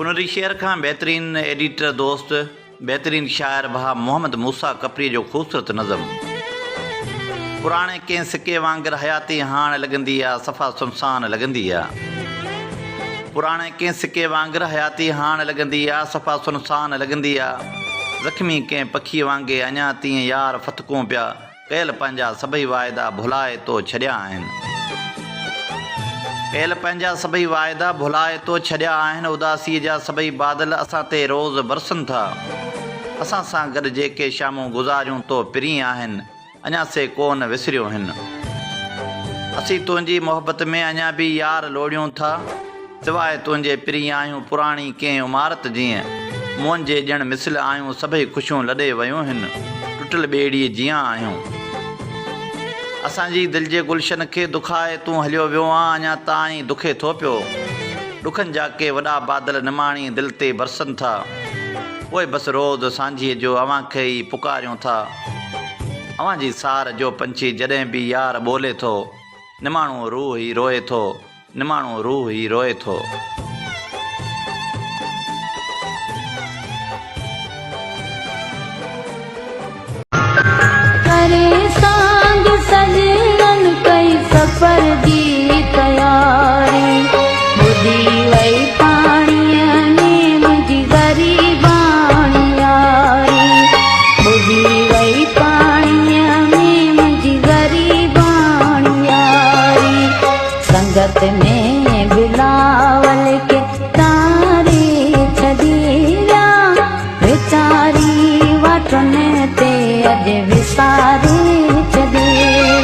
پنري شعر کان بهترين ايڊيٽر دوست بهترين شاعر ڀاء محمد موسيٰ ڪپري جو خوبصورت نظم. پراڻي ڪنهن سڪي وانگر حياتي هاڻ لڳندي آ صفا سنسان لڳندي آ. پراڻي ڪنهن سڪي وانگر حياتي هاڻ لڳندي آ صفا سنسان لڳندي آ. زخمي ڪنهن پکي وانگي اڃا تيئن يار ڦٿڪون پيا. ڪيل پنهنجا سڀئي واعدا ڀلائي تو ڇڏيا آهن. ڪيل پنهنجا سڀئي واعدا ڀلائي تو ڇڏيا آهن اداسيء جا سڀئي بادل اسان تي روز برسن ٿا. اسان سان گڏ جيڪي شامون گذاريون تو پرين آهن اڃا سي ڪو نه وسريون هن. اسين تنهنجي محبت ۾ اڃا به يار لوڙيون ٿا. سواء تنهنجي پرين آهيون پراڻي ڪنهن عمارت جيئن، مون جي ڄڻ مثل آهيون سڀئي خوشيون لڏي ويون هن، ٽٽل ٻيڙيء جيان آهيون. اسان جي دل جي گلشن کي دکائي تون هليو ويو آن اڃا تائين دکي ٿو پيو. ڏکن جا ڪي وڏا بادل نماڻي دل تي برسن ٿا. پوء بس روز سانجهيء جو اوهان کي ئي پڪاريون ٿا. اوهان جي سار جو پنڇي جڏهن به يار ٻولي ٿو، نماڻو روح ئي روئي ٿو. نماڻو روح ئي روئي ٿو. ڪري سانگ سڄڻن ڪئي سفر جي تياري ٻڏي وئي پاڻيء ۾ منهنجي غريباڻي ياري ٻڏي وئي پاڻيء ۾ منهنجي غريباڻي ياري. سنگت ۾